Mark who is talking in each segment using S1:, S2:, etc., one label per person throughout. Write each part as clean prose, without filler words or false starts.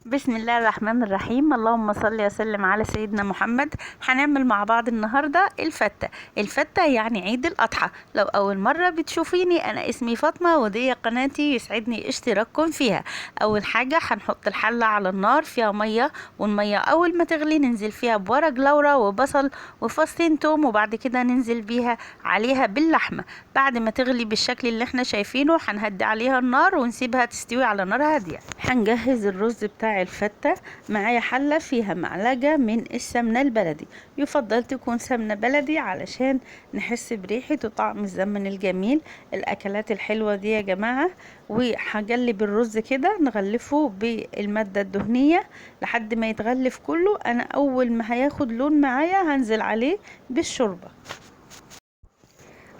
S1: بسم الله الرحمن الرحيم. اللهم صل وسلم على سيدنا محمد. هنعمل مع بعض النهارده الفتة. الفتة يعني عيد الأضحى. لو أول مرة بتشوفيني، أنا اسمي فاطمة ودي قناتي، يسعدني اشتراككم فيها. أول حاجة هنحط الحلة على النار فيها مية، والمية أول ما تغلي ننزل فيها بورق لورا وبصل وفصين توم، وبعد كده ننزل بيها عليها باللحمة. بعد ما تغلي بالشكل اللي احنا شايفينه هنهدي عليها النار ونسيبها تستوي على نار هادية. هنجهز الرز بتاع الفتة. معايا حلة فيها معلقة من السمنة البلدي، يفضل تكون سمنة بلدي علشان نحس بريحة وطعم الزمن الجميل، الأكلات الحلوة دي يا جماعة. وهقلب الرز كده، نغلفه بالمادة الدهنية لحد ما يتغلف كله. أنا أول ما هياخد لون معايا هنزل عليه بالشوربة.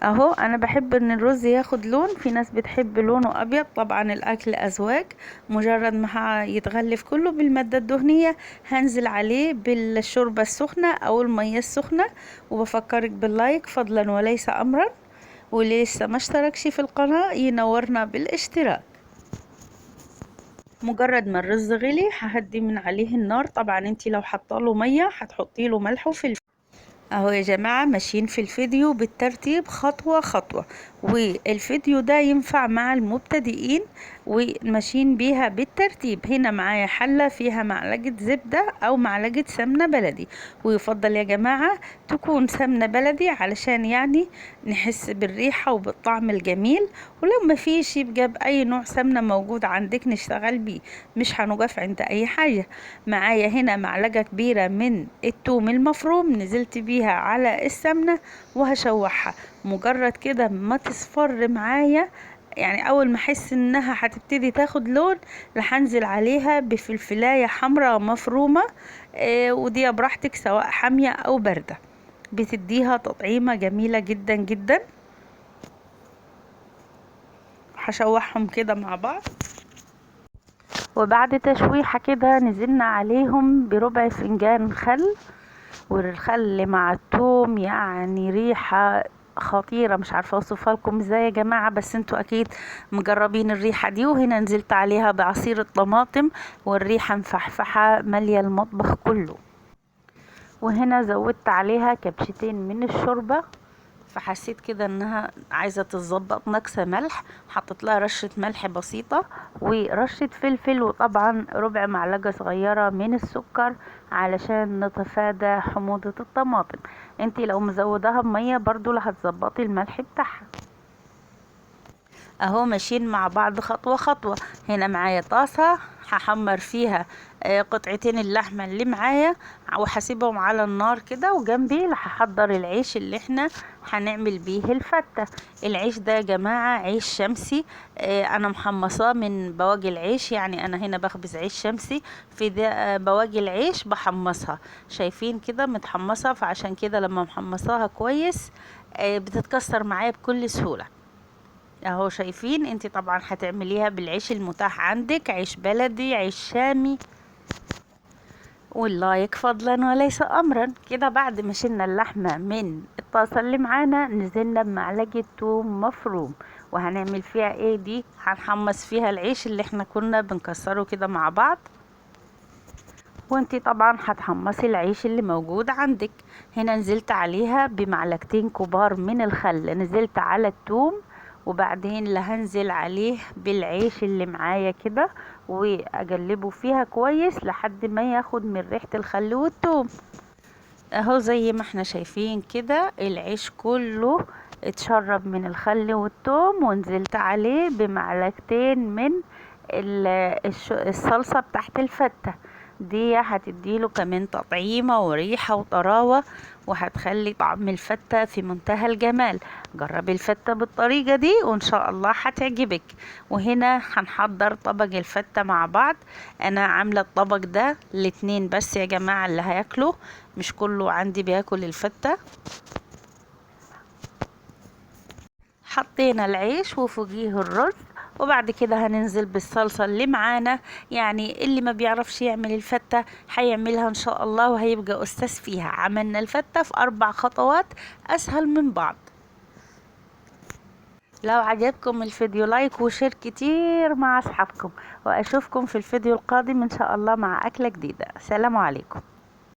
S1: اهو انا بحب ان الرز ياخد لون، في ناس بتحب لونه ابيض، طبعا الاكل اذواق. مجرد ما يتغلف كله بالمادة الدهنية هنزل عليه بالشوربة السخنة او المية السخنة. وبفكرك بال like فضلا وليس امرا، ولسه ما اشتركش في القناة ينورنا بالاشتراك. مجرد ما الرز غلي ههدي من عليه النار. طبعا انتي لو حطاله مية هتحطي له ملح وفلفل. اهو يا جماعة ماشيين في الفيديو بالترتيب خطوة خطوة، والفيديو ده ينفع مع المبتدئين وماشيين بيها بالترتيب. هنا معايا حلة فيها معلقة زبدة او معلقة سمنة بلدي، ويفضل يا جماعة تكون سمنة بلدي علشان يعني نحس بالريحة وبالطعم الجميل. ولو ما فيش يبقى بأي نوع سمنة موجود عندك نشتغل بيه، مش هنقف عند اي حاجة. معايا هنا معلقة كبيرة من التوم المفروم نزلت بيها على السمنة وهشوحها. مجرد كده ما تصفر معايا، يعني اول ما احس انها هتبتدي تاخد لون هنزل عليها بفلفلايه حمراء مفرومه، ودي براحتك سواء حاميه او بارده، بتديها تطعيمه جميله جدا جدا. هشوحهم كده مع بعض، وبعد تشويحه كده نزلنا عليهم بربع فنجان خل، والخل مع الثوم يعني ريحه خطيرة، مش عارفة اوصفها لكم ازاي يا جماعة، بس انتوا اكيد مجربين الريحة دي. وهنا نزلت عليها بعصير الطماطم، والريحة مفحفحة مالية المطبخ كله. وهنا زودت عليها كبشتين من الشوربة، فحسيت كده انها عايزة تتظبط، ناقصة ملح، حطيت لها رشة ملح بسيطة ورشة فلفل، وطبعا ربع معلقة صغيرة من السكر علشان نتفادى حموضة الطماطم. انتي لو مزوداها بمية برضو لا هتظبطي الملح بتاعها. اهو ماشيين مع بعض خطوة خطوة. هنا معايا طاسة هحمر فيها قطعتين اللحمة اللي معايا وهسيبهم على النار كده، وجنبي هحضر العيش اللي احنا هنعمل بيه الفتة. العيش ده يا جماعة عيش شمسي، انا محمصاه من بواقي العيش، يعني انا هنا بخبز عيش شمسي في ده بواقي العيش بحمصها، شايفين كده متحمصة، فعشان كده لما محمصاها كويس بتتكسر معايا بكل سهولة. اهو شايفين. انت طبعا هتعمليها بالعيش المتاح عندك، عيش بلدي، عيش شامي. وال like فضلا وليس امرا. كده بعد ما شلنا اللحمة من الطاسة اللي معانا نزلنا بمعلقة توم مفروم، وهنعمل فيها ايه دي؟ هنحمص فيها العيش اللي احنا كنا بنكسره كده مع بعض. وانتي طبعا هتحمصي العيش اللي موجود عندك. هنا نزلت عليها بمعلقتين كبار من الخل، نزلت على التوم، وبعدين لهنزل عليه بالعيش اللي معايا كده واقلبه فيها كويس لحد ما ياخد من ريحة الخل والثوم. اهو زي ما احنا شايفين كده العيش كله اتشرب من الخل والثوم، ونزلت عليه بمعلقتين من الصلصة بتاعت الفتة دي، هتديله كمان تطعيمة وريحة وطراوة، وهتخلي طعم الفتة في منتهى الجمال. جربي الفتة بالطريقة دي وان شاء الله هتعجبك. وهنا هنحضر طبق الفتة مع بعض. انا عاملة الطبق ده الاتنين بس يا جماعة اللي هياكلوا، مش كله عندي بياكل الفتة. حطينا العيش وفوقيه الرز، وبعد كده هننزل بالصلصة اللي معانا. يعني اللي ما بيعرفش يعمل الفتة هيعملها ان شاء الله وهيبقى استاذ فيها. عملنا الفتة في 4 خطوات اسهل من بعض. لو عجبكم الفيديو like و share كتير مع اصحابكم، واشوفكم في الفيديو القادم ان شاء الله مع اكلة جديدة. سلام عليكم.